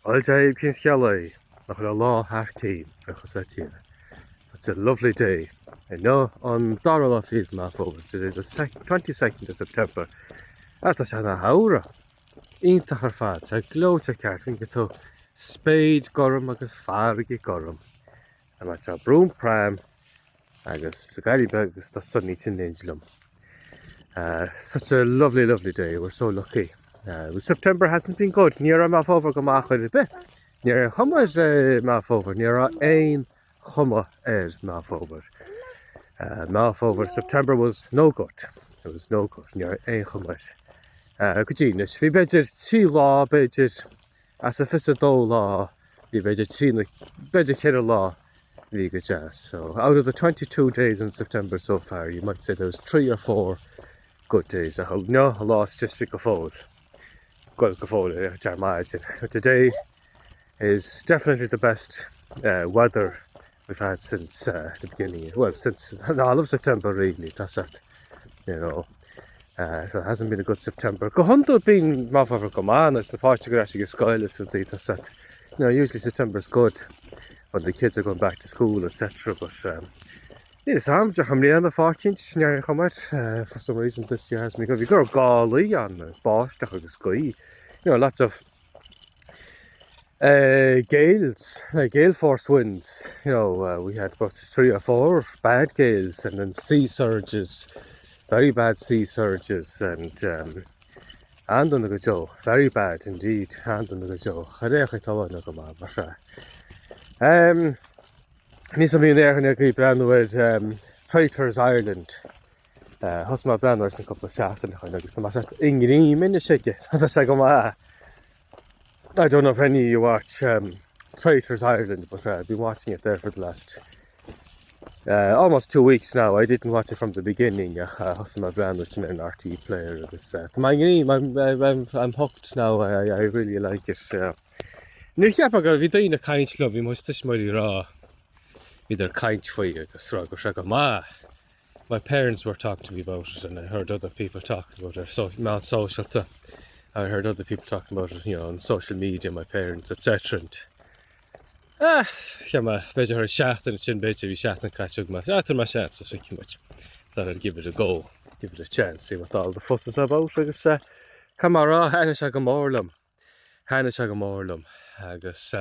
Fáilte chuig Cén Scéal É nach bhfuil lá thar cinn buíochas le Dia. Such a lovely day. Inniu an dara lá fichead Meán Fómhair. Today is the 22nd of September. Ah, tá sé ina shamhradh. Iontach ar fad. Tá gleoite ceart. Fíonn tú spéid gorm agus farraige gorm. Tá mé ag brú an pram agus sa gcailín beag agus tá Sonny in éindí liom. Uh, such a lovely, lovely day. We're so lucky. Uh, September hasn't been good. Ní raibh Meán Fómhair go maith ar bith. Ní raibh aon chuma ar Meán Fómhair. Ní raibh aon chuma ar Meán Fómhair. Uh, Meán Fómhair, September was no good. It was no good. Ní raibh aon chuma air. Uh, go dtí anois. Bhí b'fhéidir 3 lá, b'fhéidir As an 22 lá, bhí b'fhéidir 3 nó b'fhéidir 4 lá bhí go deas. So out of the 22 days in September so far, you might say there was 3 or 4 good days. Ach inniu an lá is deise go fóill. Go go fóill ar maidin. But today is definitely the best uh, weather we've had since uh, the beginning, well, since all of September really, that's it, you know. Uh, so it hasn't been a good September. Go hiondúil bíonn Meán Fómhair go maith nuair na páistí ar ais ag scoil is rudaí that's it. You know, usually September is good when the kids are going back to school, etc. But um, níl a fhios agam deoch i mbliana fáth eicínt ní raibh aon chuma air. Uh, for some reason this year has been good. Bhí go raibh gálaí ann, báisteach agus gaoth. You know, lots of Uh, gales, like gale force winds, you know, uh, we had about three or four bad gales and then sea surges, very bad sea surges and um, an-dona go deo, very bad indeed, an-dona go deo. Chuir é chuig tá go maith mar seo. Um, Ní sam bhíon éan ag breathnú ar um, Traitors Ireland. Uh, Thosaigh mé ag breathnú air sin cúpla seachtain ó shin agus tá mé i ngreim anois aige, tá sé go maith. I don't know if any of you watch um, Traitors Ireland, but uh, I've been watching it there for the last uh, almost two weeks now. I didn't watch it from the beginning. Ach uh, thosaigh mé ag breathnú sin ar an RTÉ player agus uh, tá mé i ngreim, I'm, I'm, I'm hooked now. I, I really like it. Yeah. Níor cheap mé go bhí daoine ag caint liom, bhí mo thuismitheoirí ag rá, bhíodar ag caint faoi agus rá go raibh sé go maith. My parents were talking to me about it and I heard other people talking about it so meáin sóisialta. I heard other people talking about it, you know, on social media, my parents, etc. And ah, cheap mé, b'fhéidir thar seachtain sin, b'fhéidir bhí seachtain caite agam, ah, tabharfaidh mé seans, is feicfidh muid. Thought I'd give it a go, give it a chance, see what all the fuss is about agus uh, caithfidh mé a rá, thaitnigh sé go mór liom. Thaitnigh sé go mór liom agus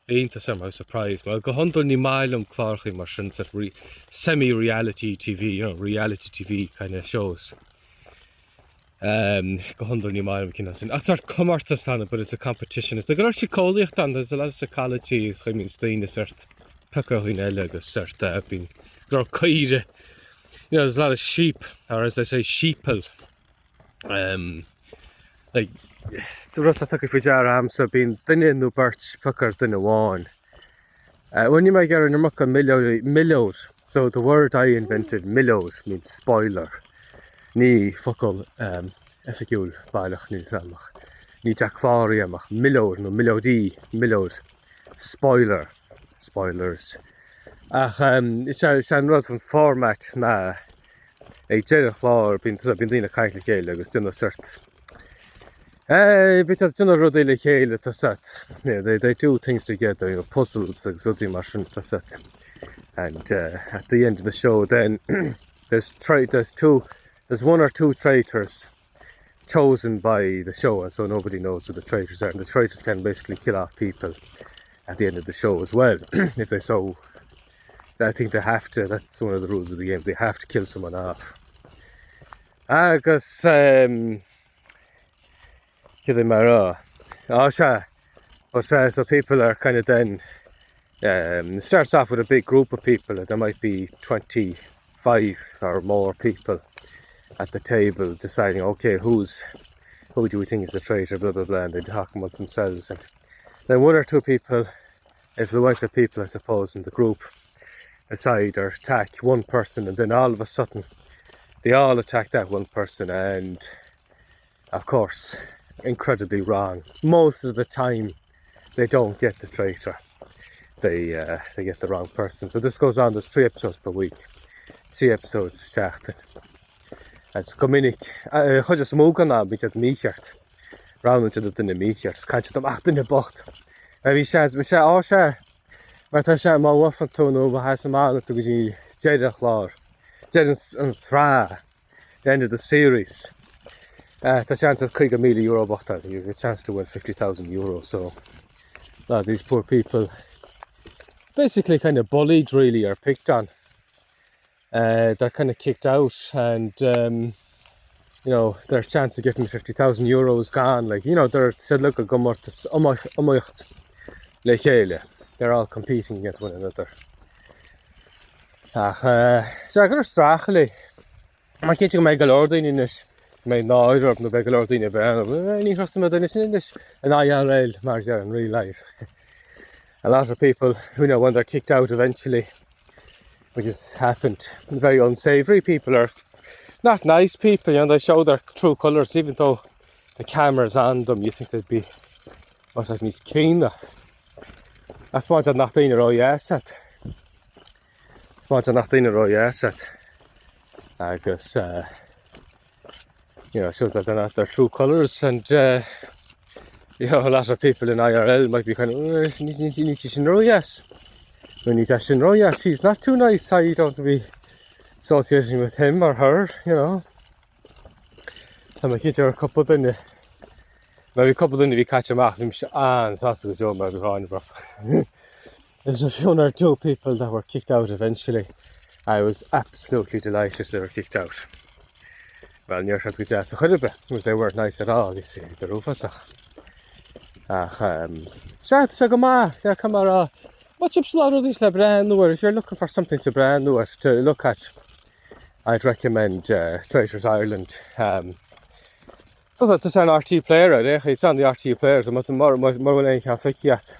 bhí iontas orm, I was surprised. Well, go hiondúil ní maith liom clárachaí mar sin, sort of semi-reality TV, you know, reality TV kind of shows. Um, go hiondúil ní maith liom cineál sin. Ach sort comórtas ann, but it's a competition. Is go leor síceolaíocht ann, there's a lot of psychology, is chuimíonn daoine sort piocadh dhaoine eile agus sort uh, bíonn go leor caoire. You know, there's a lot of sheep, or as they say, sheeple. Um, like, rud atá tugtha faoi deara agamsa, bíonn duine nó beirt piocadh ar duine amháin. Uh, bhuel, níl mé ag iarraidh an iomarca milleoir, so the word I invented, milleoir, means spoiler. Ní focal um, oifigiúil baileach níl 's a'm ach ní Jack Fáry ach milleoir nó milleoirí, milleoir, spoiler, spoilers. Ach um, is é an rud an format ná Ag deireadh an chláir bíonn bíonn daoine ag caint le chéile agus déanamh sort eh bíonn siad ag déanamh rudaí le chéile tá set yeah, they, they do things together you know, puzzles agus rudaí mar sin tá set and uh, at the end of the show then there's tra there's two there's one or two traitors chosen by the show and so nobody knows who the traitors are and the traitors can basically kill off people at the end of the show as well if they so I think they have to that's one of the rules of the game they have to kill someone off agus um, cad é mar á á sea but uh, so people are kind of then um, it starts off with a big group of people there might be 25 or more people at the table deciding okay who's who do we think is the traitor blah blah blah and they talk amongst themselves and then one or two people influential people I suppose in the group decide or attack one person and then all of a sudden they all attack that one person and of course incredibly wrong most of the time they don't get the traitor they uh, they get the wrong person so this goes on there's three episodes per week three episodes seachtain Agus go minic, chuid is mó den am bíonn siad mícheart. Roghnaíonn siad an duine mícheart, caitheann siad amach duine bocht. Bhí sé, bhí sé, á sé, mar tá sé má bhuafan tú nó má sheasann amach tú go dtí deireadh an chláir, deireadh an tsraith, the end of the series. Tá seans agat €50,000 a bhuachtáil, you have a chance to win €50,000, so a lot of these poor people basically kind of bullied really or picked on. They're kind of kicked out and um, you know, their chance of getting €50,000 is gone. Like, you know, they're said look ag comórtas iomaíocht le chéile. They're all competing against one another. Ach sea, gur streachailí. Mar cinnte go mbeidh go leor daoine anois, go mbeidh náire orthu nó beidh go leor daoine ag breathnú. Ní thrustfaidh mé duine sin anois in IRL mar a deir in real life. A lot of people who know when they're kicked out eventually, which has happened, very unsavoury people are not nice people, you know, they show their true colours even though the camera's on them, you think they'd be much like níos críonna. Taispeánann siad nach daoine ró-dheas iad. Taispeánann siad nach daoine ró-dheas iad. Agus uh, you know, shows that they're not their true colours and uh, you know, a lot of people in IRL might be kind of ní sin ró-dheas. Nó ní sin ró-dheas, he's not too nice, I don't be associating with him or her, you know. Tá mé cinnte ar cúpla duine Mar bhí cúpla duine a bhí caite amach, bhí mise an-sásta go deo mar bhí ráin orthu. There's a few or two people that were kicked out eventually. I was absolutely delighted they were kicked out. Well, ní raibh siad go deas ar chor ar bith, because they weren't nice at all, you see, they're uafásach. Ach, um, sea, tá sé go maith, sea, come ar a, Watch up slá rudaí le breathnú air, if you're looking for something to breathnú air, to look at, I'd recommend uh, Traitors Ireland. Um, Tá sé tá sé an RTÉ Player ar é, it's on the RTÉ Player, so mar mar bhfuil aon cheann feicthe agat,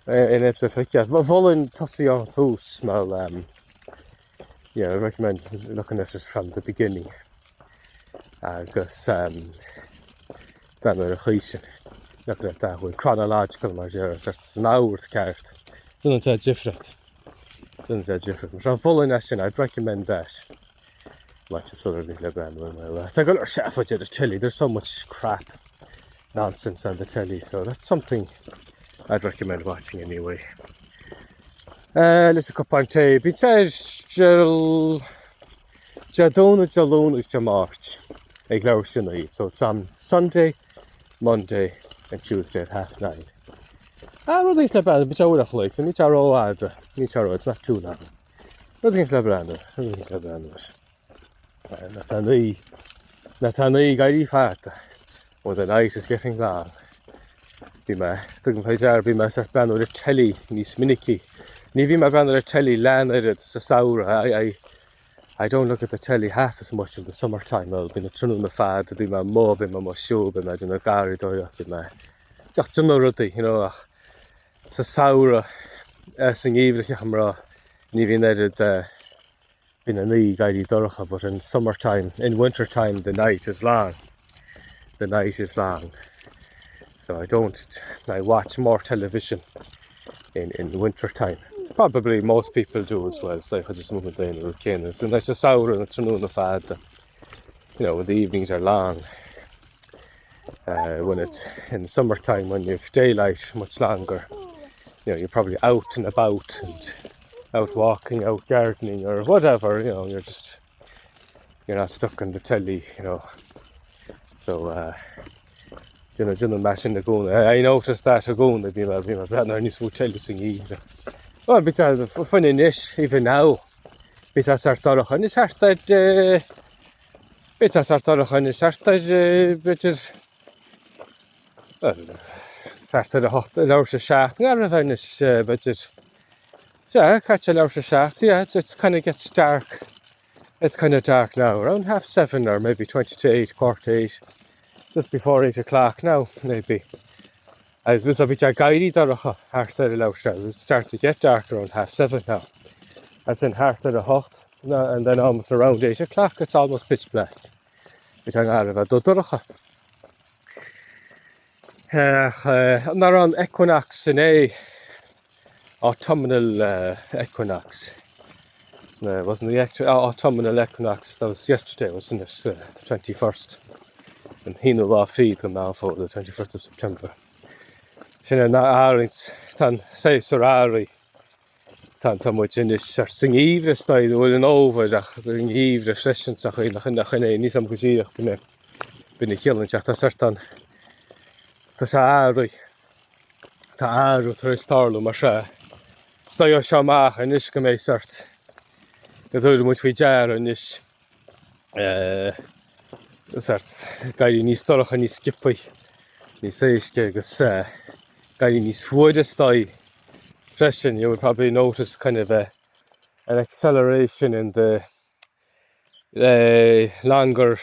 aon episode feicthe agat. Mholfainn tosaí ón tús, mar um, yeah, I recommend looking at it from the beginning. Agus um, breathnú ar an chaoi sin, looking at that way, chronological mar deir, san ord ceart. Déanann sé difríocht. Déanann sé difríocht. Mar mholfainn é sin, I'd recommend that. Much of sort of le breathnú ar Tá go leor seafóid ar an telly, there's so much crap nonsense on the telly, so that's something I'd recommend watching anyway. Uh, listen cupán tae, bíonn sé Dé Domhnaigh, Dé Luain agus Dé Máirt ag leathuair tar éis a naoi, so it's on Sunday, Monday and Tuesday at half nine. Ah, rud éigin le breathnú, bíonn sé uair a chloig, so níl sé rófhada, níl sé ró, it's not too long. Rud éigin le breathnú, rud éigin le breathnú. Nuair atá an oí, nuair atá an oí ag éirí fada, when the night is getting long. Bhí mé, tugaim faoi deara, bhí mé ag breathnú ar an teilí níos minicí. Ní bhím ag breathnú ar an teilí leath an oiread sa samhradh. I, I, I don't look at the telly half as much in the summertime. Well, bíonn na tráthnóna fada, bím amuigh, bím amuigh ag siúl, bím ag déanamh garraíodóireacht, bím ag déanamh rudaí, you know, ach sa samhradh, sa ngeimhreadh, ceapaim a rá, ní bhíonn oiread, bíonn an oíche ag éirí dorcha, but in summertime, in wintertime, the night is long. The night is long. So I don't, I watch more television in, in wintertime. Probably most people do as well, so I just move it in rud céanna. So nice sa samhradh na tráthnóna fada. You know, when the evenings are long. Uh, when it's in summertime, when you've daylight much longer, you know, you're probably out and about and out walking, out gardening or whatever, you know, you're just, you're not stuck on the telly, you know. So, uh, déanamh déanamh mar sin i gcónaí. I noticed that i gcónaí bhí mé bhí mé breathnú ar níos mó teilí sa ngeimhreadh. Well, bhí sé faoin anois, even now. Bhí sé sort dorcha anois thart ar bhí sé sort dorcha anois thart ar b'fhéidir thart ar a hocht, leathuair tar éis a seacht, nó roimh anois b'fhéidir. Yeah, caite leathuair tar éis a seacht, yeah, it's, it's kind of gets dark. It's kind of dark now, around half seven or maybe 20 to eight, quarter to eight, just before eight o'clock now, maybe. Agus bhí sé ag éirí dorcha thart ar a leathuair tar éis, it's starting to get dark around half seven now. As in thart ar a hocht, and then almost around eight o'clock, it's almost pitch black. Bhí sé gar a bheith dubh dorcha. Ach an raibh an equinox inné, autumnal equinox. No, it wasn't the autumnal equinox, that was yesterday, wasn't it? Uh, the 21st. An haonú lá fichead de Mheán Fómhair, the 21st of September. Sin an arraingt, tá an séasúr athraithe. Tá tá muid anois sa ngeimhreadh is dóigh, bhuel an fhómhair ach an gheimhreadh freisin sa chaoi nach nach in é níl a fhios agam go díreach b'in é b'in a chiallaíonn sé ach tá sort an tá sé athraithe tá athrú tar éis tarlú mar sea. Is dóigh ó seo amach anois go mbeidh sort go dtabharfaidh muid faoi deara anois sort ag éirí níos dorcha níos sciobthaí, níos éasca agus ag éirí níos fuaire is dóigh freisin. You will probably notice kind of a, an acceleration in the uh, longer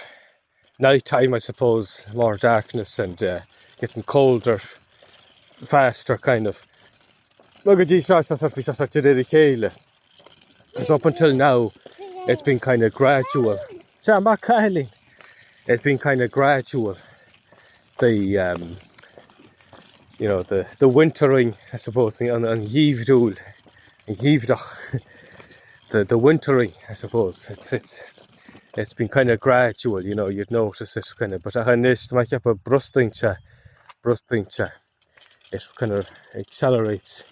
night time, I suppose, more darkness and uh, getting colder faster kind of. Nó go dtí seo, seo bhí sé de réir a chéile. Because up until now, it's been kind of gradual. Sea, maith cailín. It's been kind of gradual. The, um, you know, the, the wintering, I suppose, an, an gheimhriúil, an gheimhreach. The, the wintering, I suppose. It's, it's, it's been kind of gradual, you know, you'd notice it kind of, but ach anois, tá mé ag ceapadh brostaíonn sé, brostaíonn sé. It kind of accelerates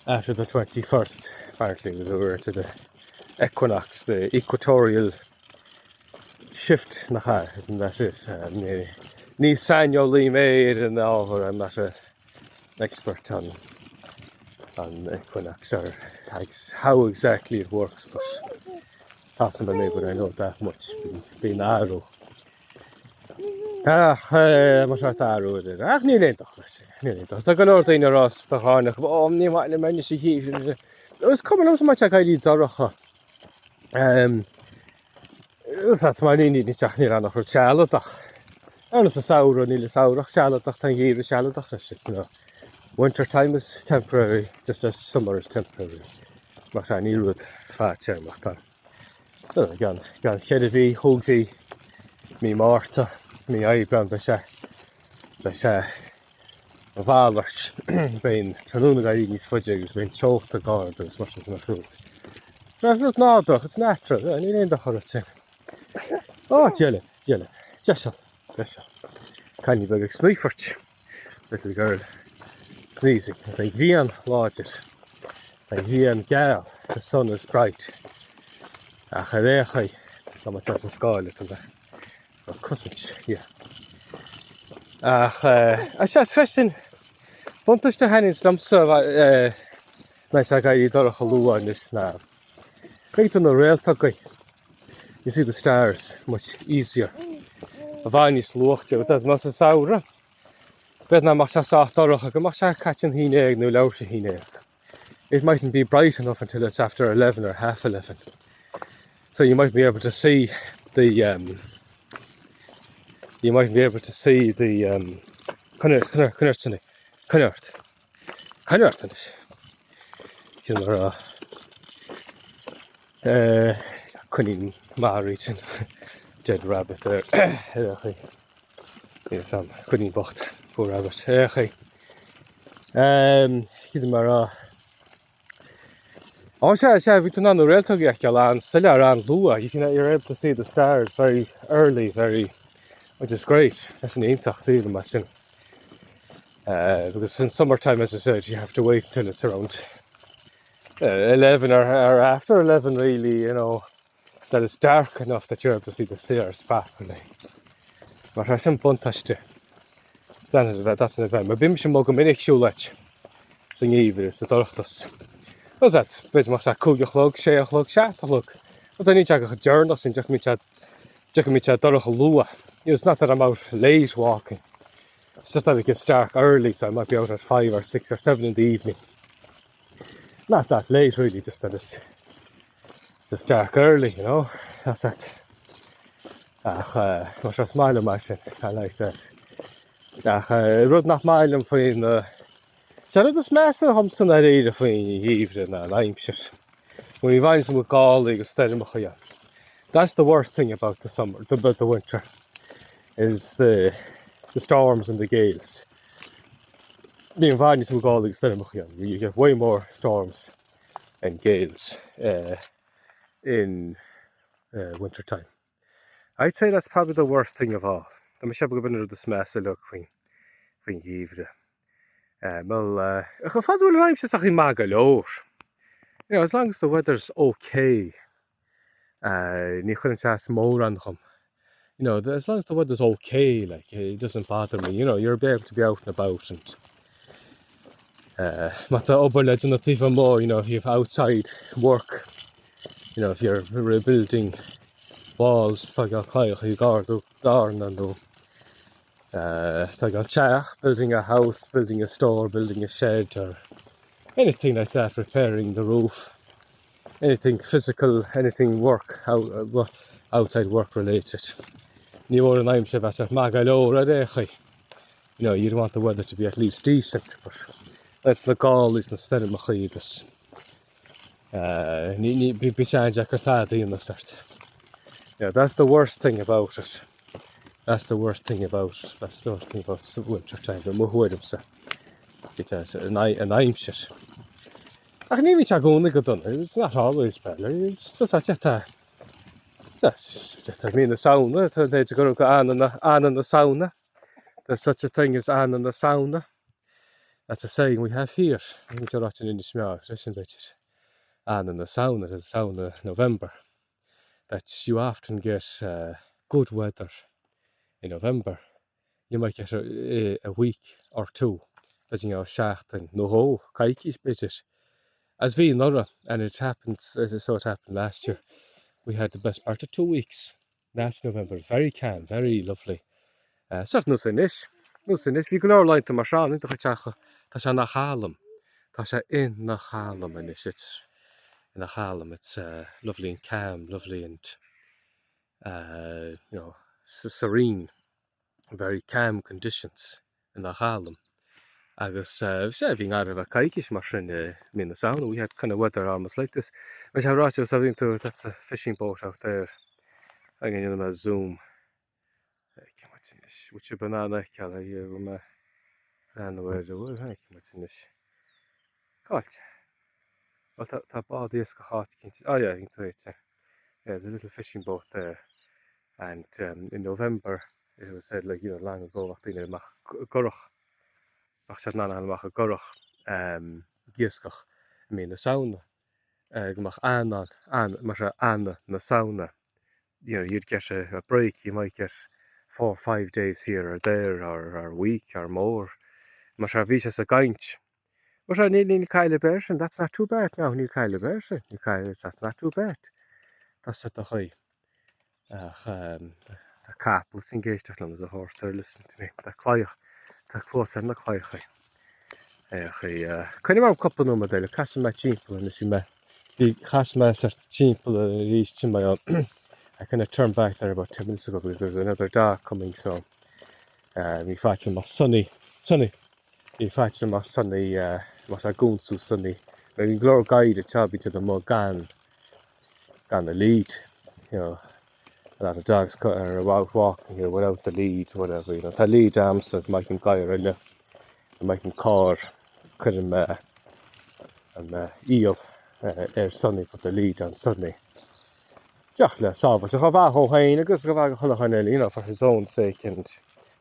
after the 21st, apparently, as we're to the equinox, the equatorial shift nach ea, isn't that it? Um, ní, ní saineolaí mé ar an ábhar, I'm not a, an expert on on equinox or how exactly it works, but tá san mé, but I know that much, bíonn athrú. Ach mar seo tá athrú ar ach níl aon dochar leis, níl aon dochar. Tá go leor daoine ag rá sa cháineach, ó ní maith liom anois an geimhreadh. Is cuma liomsa má tá ag éirí dorcha. Is mar ní ní teach níl ann ach rud sealadach. Ar nós an samhradh níl an samhradh sealadach tá an geimhreadh sealadach leis. You know. Winter time is temporary, just as summer is temporary. Mar sea ní rud fadtéarmach tá. I gceann cheithre mhí, chúig mhí, mí Márta, mí Aibreán, beidh sé, beidh sé a mhalairt. Beidh an tráthnóna ag éirí níos faide agus beidh an teocht ag ardú agus mar sin de mar Is rud nádúrtha, it's natural, níl aon dochar ort sin. Ó, Dia linn, Dia linn, deiseal, deiseal. Cailín beag ag snoífairt. Little girl sneezing. Tá an ghrian láidir. Tá an ghrian geal. The sun is bright. Ach ar aon chaoi, tá muid sa scáile tá tá cosaint. Yeah. Ach eh, sea, freisin, buntáiste a thaitníonns liomsa eh, ná sé ag éirí dorcha luath anois ná feicfidh tú na réalta againn. You see the stars much easier. I bhfad níos luaithe, agus mar sa samhradh, b'fhéidir nach mbeadh sé sách dorcha go mbeadh sé caite an haon déag nó leathuair tar éis a haon déag. It mightn't be bright enough until it's after 11 or half 11. So you mightn't be able to see the um, you mightn't be able to see the um, coinnert, coinnert, coinnert, coinnert. Coinnert anois. Sin mar a eh, coinín marbh sin dead rabbit there ar aon chaoi. Yes, um, coinín bocht, poor rabbit ar aon chaoi. Um, Cad mar a Ó sea, sea, bhí tú in ann na réalta a fheiceáil an-soiléir an-luath. You can, you're able to see the stars very early, very, which is great. Tá sin iontach saol mar sin. Uh, because in summertime, as I said, you have to wait until it's around uh, 11 or, or after 11 really, you know, that it's dark enough that you're able to see the stars properly. Mar tá sin buntáiste. That's an advantage. Mar bímse amuigh go minic siúlóid sa ngeimhreadh sa dorchadas. What's that? B'fhéidir mbeadh sé 5 a chlog, 6 a chlog, 7 a chlog. Agus ní teagadh deireanach sin, deochaimid sé dorcha luath. You know, it's not that I'm out late walking. It's just that it gets dark early, so I might be out at 5 or 6 or 7 in the evening. Not that late really, just that it's just dark early, you know. That's it. Ach, uh, mar is maith liom mar sin, I like that. Ach uh, rud nach maith liom faoin uh, Sea, rud is measa dhomsa ndáiríre faoin gheimhreadh ná an aimsir. Bíonn i bhfad níos mó gálaí agus stoirmeacha ann. That's the worst thing about the summer, about the winter, is the, the storms and the gales. Bíonn i bhfad níos mó gálaí agus stoirmeacha ann. You get way more storms and gales uh, in uh, winter time. I'd say that's probably the worst thing of all. Tá mé ag ceapadh gurb in an rud is measa uilig faoin faoin gheimhreadh. Bhuel, chomh fada is go bhfuil an aimsir sochaí maith go leor. You know, as long as the weather's okay, ní chuireann sé as mórán dhom. You know, as long as the weather's okay, like, it doesn't bother me. You know, you're able to be out and about and má tá obair le déanamh taobh amuigh, you know, if you have outside work, you know, if you're rebuilding walls, tógáil claíocha ag ardú dorna nó tógáil teach, building a house, building a store, building a shed or anything like that, repairing the roof, anything physical, anything work, outside work related. Ní mór an aimsir a bheith maith go leor ar aon chaoi. You know, you'd want the weather to be at least decent, but leis na gálaí is na stoirmeacha agus ní bíonn sé an-deacair tada a dhéanamh sort. Yeah, that's the worst thing about it. That's the worst thing about it. That's the worst thing about the winter time. I mo thuairimse. An aimsir. Ach ní bhíonn sé i gcónaí go dona. It's not always bad. It's just that tá tá mí na Samhna, tá b'fhéidir go raibh go Eanáir na Samhna. There's such a thing as Eanáir na Samhna. That's a saying we have here. Ní ráite in Inis Meáin freisin b'fhéidir. Eanáir na Samhna, the Samhna November. That you often get uh, good weather in November. You might get a, a week or two. B'fhéidir go seachtain nó dhó, coicís b'fhéidir. As bhí anuraidh, and it happened, as so it happened last year, we had the best part of two weeks last November. Very calm, very lovely. Uh, Sort nós anois, nós anois, bhí go leor laethanta mar seo, ní do chuid teacha, tá sé ina chalm. Tá sé ina chalm anois, it's ina chalm, it's uh, lovely and calm, lovely and uh, you know, serene, very calm conditions ina chalm. Agus uh, sé bhí ngar a bheith coicís mar sin i mí na Samhna, we had kind of weather almost like this. Mar sé ráite sa bhíonn tú, that's a fishing boat out there. Hang on, mé zoom. Bhfuil sibh in ann a fheiceáil é bhfuil mé breathnú air a bhfuil feicfidh muid anois. Cáilte. Bhuel tá tá bád iascach áit cinnte. Oh yeah, tú é. Yeah, there's a little fishing boat there. And um, in November, it was said like, you know, long ago, bheadh daoine amach i gcurach. Bheadh siad in ann a amach i gcurach um, ag iascach i mí na Samhna. Uh, go mbeadh eanáir, an, mar sé Eanáir na Samhna. you know, you'd get a, a break, you might get four or five days here or there or, or a week or more. Mar sea, bhí sé sa gcaint. Mar sea, níl níl caill ar bith air sin, that's not too bad now, níl caill ar bith air sin, níl caill, that's not too bad. Tá sé do chaoi. Ach um, tá capall sin ag éisteacht liom, there's a horse there listening to me. Tá claíoch, tá cluas ar na claíochaí. Coinnigh orm cúpla nóiméad eile, casfaidh mé timpeall anois bhí mé, bhí, chas mé sort timpeall arís sin mé I kind of turned back there about 10 minutes ago because there was another dog coming so bhí faitíos orm Sonny, Sonny, bhí faitíos orm Sonny más ag ionsú Sonny. Bhí go leor gadhair anseo, bíonn siad amuigh gan, gan a lead, you know. A lot of dogs are out walking here without the lead, whatever, you know. Tá lead a'msa is má fheicim gadhar eile, má fheicim carr, cuirim an iall ar Sonny, put the lead on Sonny. Díreach le sábháilteacht a bheith dhó féin agus go bheith go chuile dhuine eile, you know, for his own sake and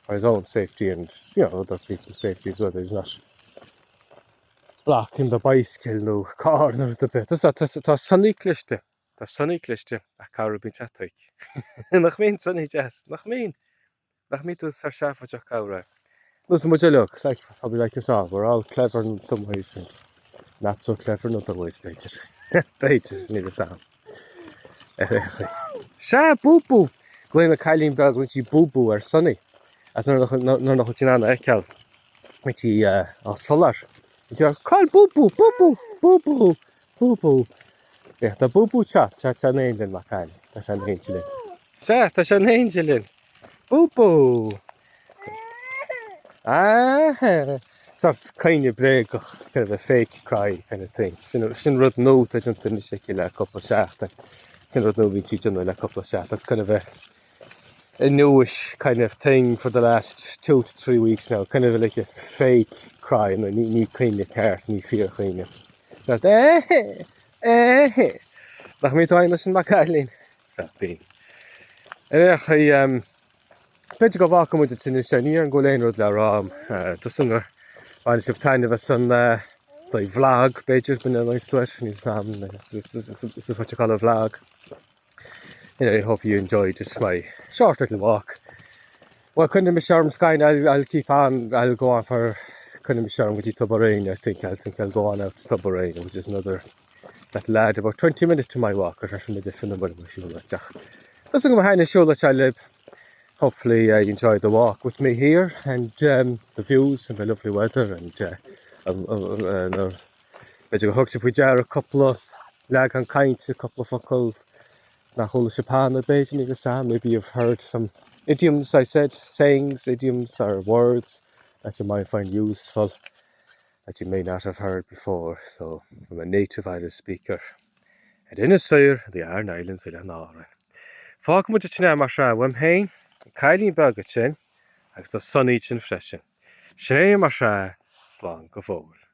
for his own safety and, you know, other people's safety as well, that he's not blocking the bicycle nó carr nó rud ar bith. Tá Sonny cliste. Tá Sonny cliste ach corruair bíonn sé toic. Nach mbíonn Sonny deas? Nach mbíonn? Nach mbíonn tú sórt seafóideach corruair? Nós muid uilig, like, probably like us all, we're all clever in some ways and not so clever in other ways, b'fhéidir. B'fhéidir, níl fhios a'm. Sea, Búbú! Glaonn an cailín beag, glaonn sí Búbú ar Sonny. As nuair nach nuair nach bhfuil sí in ann a fheiceáil, bíonn sí á soiléir. Bíonn sí á, Cá'il Búbú? Búbú! Búbú! Búbú. Yeah, tá Búbú chat, tá sé in éindí linn, mac Ailí. Tá sé in éindí linn. Sea, tá sé in éindí linn. Búbú! Ah, sort caoineadh bréagach, kind of a fake cry kind of thing. Sin, sin rud nua atá déanta anois aici le cúpla seachtain. Sin rud nua a bhíonn sí ag déanamh le cúpla seachtain. That's kind of a, a newish kind of thing for the last two to three weeks now. Kind of like a fake cry, nó ní, ní caoineadh ceart, ní fíorchaoineadh. Sort, eh, eh, Nach mbíonn tú leis an mac cailín? Bíonn. Ar aon chaoi, um, B'fhéidir go bhfágfaidh muid ansin é, ní déarfainn go bhfuil aon rud le rá agam. Tá súil agam gur bhain sibh taitneamh as an vlog, b'fhéidir, b'in an nice leis, níl 's agam, is what you call a vlog. Anyway, hope you enjoyed just my short little walk. Well, coinneoidh mise orm scain, I'll, I'll keep on, I'll go on for, coinneoidh mise orm go dtí Tobar Éinne, I think, I think I'll go on out to Tobar Éinne, which is another, that'll add about 20 minutes to my walk, or sin idir fine mar siúlóid ach. Tá súil agam gur thaitin an siúlóid seo libh. Hopefully uh, you enjoyed the walk with me here and um, the views and the lovely weather and uh, um, uh, uh, b'fhéidir gur thug sibh faoi deara cúpla leagan cainte, cúpla focal nach chuala sibh cheana b'fhéidir níl 'fhios a'm. Maybe you've heard some idioms I said, sayings, idioms or words that you might find useful that you may not have heard before. So I'm a native Irish speaker. At Inis Oírr, the Aran Islands, Oileáin Árann. Fágfaidh muid ansin é mar sea uaim féin, an cailín beag ansin, agus tá Sonny ansin freisin. Sin é mar sea, slán go fóill.